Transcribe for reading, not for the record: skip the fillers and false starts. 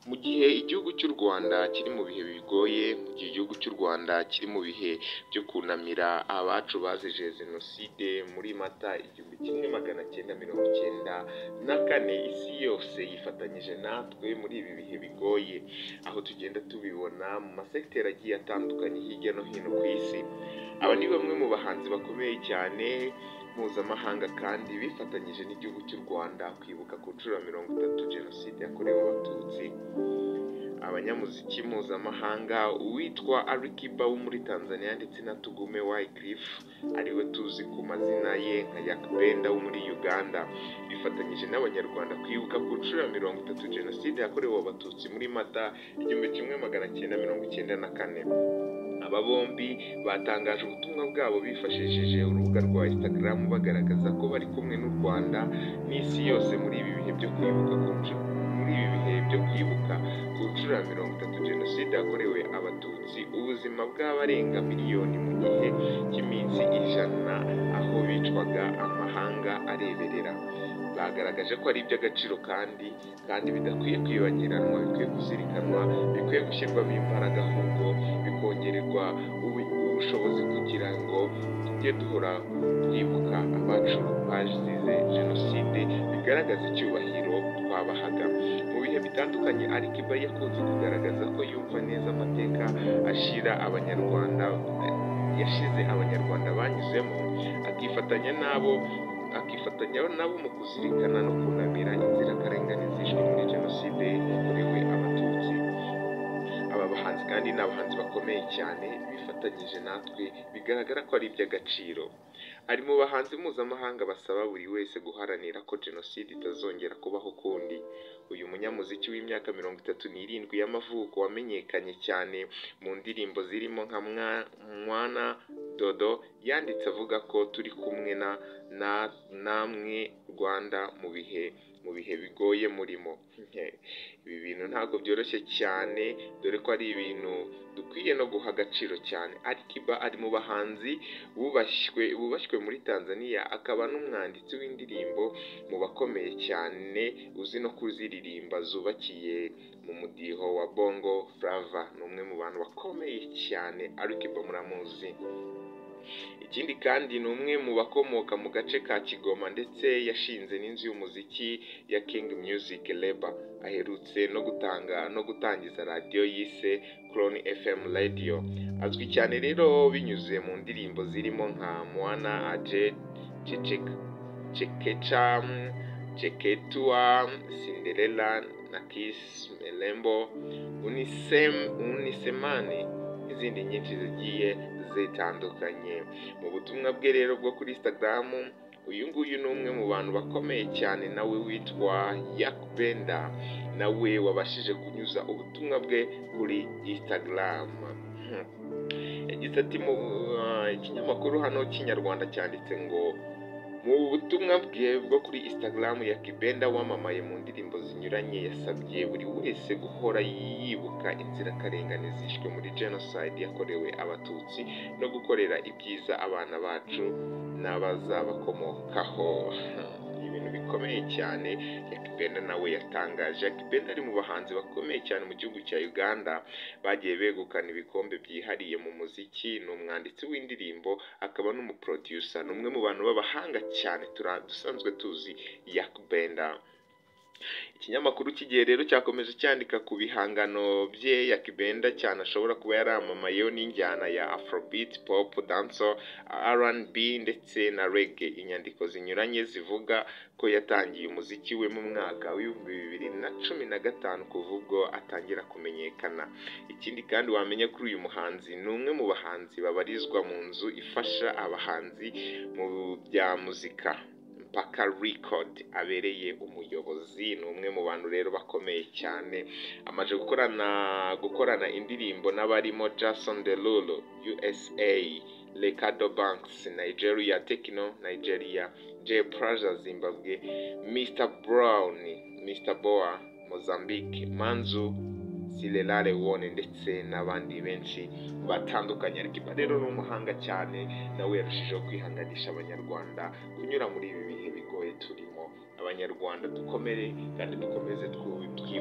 Mu gihe igihugu cy'u Rwanda kiri mu bihe bigoye, mu gihe igihugu cy'u Rwanda kiri mu bihe byo kunamira abacu bazize Jenoside muri Mata 1994, isi yose yifatanyije natwe muri ibi bihe bigoye, aho tugenda tubibona mu masegiteri agiye atandukanye hirya no hino ku isi. Aba ni bamwe mu bahanzi bakomeye cyane mpuzamahanga kandi bifatanyije n'igihugu cy'u Rwanda kwibuka ku nshuro ya 30 Jenoside yakorewe Abatutsi. Abanyamuziki mpuzamahanga uwitwa Alikiba wo muri Tanzania ndetse na Tugume Wycliffe ariwe tuzi ku mazina ye nka Yak Benda wo muri Uganda, bifatanyije n'Abanyarwanda kwibuka ku nshuro ya 30 Jenoside yakorewe Abatutsi muri Mata 1994. Aba bombi batangaje ubutumwa bwabo bifashishije urubuga rwa Instagram, bagaragaza ko bari kumwe n'u Rwanda n'isi yose muri ibi bihe byo kwibuka muri ibi bihe byo kwibuka ku nshuro ya 30 Jenoside yakorewe Abatutsi, ubuzima bw'abarenga miliyoni mu gihe cy'iminsi 100 aho bicwaga amahanga areberera. Bagaragaje ko ari iby'agaciro kandi bidakwiye kwibagiranwa, bikwiye kuzirikanwa, bikwiye gushyirwamo imbaraga, ahubwo bikongererwa ubushobozi kugira ngo tujye duhora twibuka abacu bazize Jenoside, bigaragaza icyubahiro twabahaga. Mu bihe bitandukanye Alikiba yakunze kugaragaza ko yumva neza amateka ashira Abanyarwanda yashize Abanyarwanda banyuzemo, akifatanya nabo mu kuzirikana no kunamira inzirakarengane zishwe muri Jenoside yakorewe Abatutsi. Aba bahanzi kandi ni abahanzi bakomeye cyane bifatanyije natwe, bigaragara ko ari iby'agaciro. Ari mu bahanzi mpuzamahanga basaba buri wese guharanira ko Jenoside itazongera kubaho ukundi. Uyu munyamuziki w'imyaka 37 y'amavuko wamenyekanye cyane mu ndirimbo zirimo nka Mwana Dodo, yanditse avuga ko "Turi kumwe na namwe Rwanda mu bihe bigoye murimo." Ibi bintu ntabwo byoroshye cyane, dore ko ari ibintu dukwiye no guha agaciro cyane. Alikiba ari mu bahanzi bubashywe muri Tanzania, akaba n'umwanditsi w'indirimbo mu bakomeye cyane uzi no kuziririmba zubakiye mu mudiho wa Bongo Flava. Ni umwe mu bantu bakomeye cyane, Alikiba muramuzi. Ikindi kandi ni umwe mu bakomoka mu gace ka Kigoma, ndetse yashinze n'inzu y'umuziki ya King Music Label. Aherutse no gutangiza radiyo yise Clone FM Radio. Azwi cyane rero binyuze mu ndirimbo zirimo nka Mwana Aje, Chekecha, Cheketua, Cinderella na Kiss Melembo, Unisemani n'izindi nyinshi zigiye zitandukanye. Mu butumwa bwe rero bwo kuri Instagram, uyu nguyu ni umwe mu bantu bakomeye cyane nawe witwa Yak Benda, nawe wabashije kunyuza ubutumwa bwe kuri Instagram. Yagize ati mu ikinyamakuru hano cy'inyarwanda cyanditse ngo mu butumwa bwe bwo kuri Instagram, Yak Benda wamamaye mu ndirimbo zinyuranye yasabye buri wese guhora yibuka inzirakarengane zishwe muri Genocide yakorewe Abatutsi no gukorera ibyiza abana bacu n'abazabakomokaho. Ibintu bikomeye cyane Yak Benda nawe yatangaje. Yak Benda ari mu bahanzi bakomeye cyane mu gihugu cya Uganda bagiye begukana ibikombe byihariye mu muziki. Ni umwanditsi w'indirimbo akaba n'umuproducer, ni umwe mu bantu b'abahanga cyane dusanzwe tuzi, Yak Benda. Ikinyamakuru cy'igihe rero cyakomeje cyandika ku bihangano bye Yak Benda cyane ashobora kuba yaramamayeho n'injyana ya Afrobeat, pop, dancehall, R&B ndetse na reggae. Inyandiko zinyuranye zivuga ko yatangiye umuziki we mu mwaka w'2015, kuva ubwo atangira kumenyekana. Ikindi kandi wamenya kuri uyu muhanzi, ni umwe mu bahanzi babarizwa mu nzu ifasha abahanzi mu bya muzika, Mpaka Record, abereye umuyobozi. Ni umwe mu bantu rero bakomeye cyane, amaze gukorana indirimbo n'abarimo Jason Derulo, USA, Reekado Banks, Nigeria, Tekno, Nigeria, Jay Plaza, Zimbabwe, Mr Brown, Mr Boa, Mozambique, Manzu Sierra Leone, ndetse n'abandi benshi batandukanye. Alikiba rero ni umuhanga cyane, nawe yarushijeho kwihanganisha Abanyarwanda kunyura muri ibi bihe bigoye turimo. Abanyarwanda dukomere kandi dukomeze twibuke.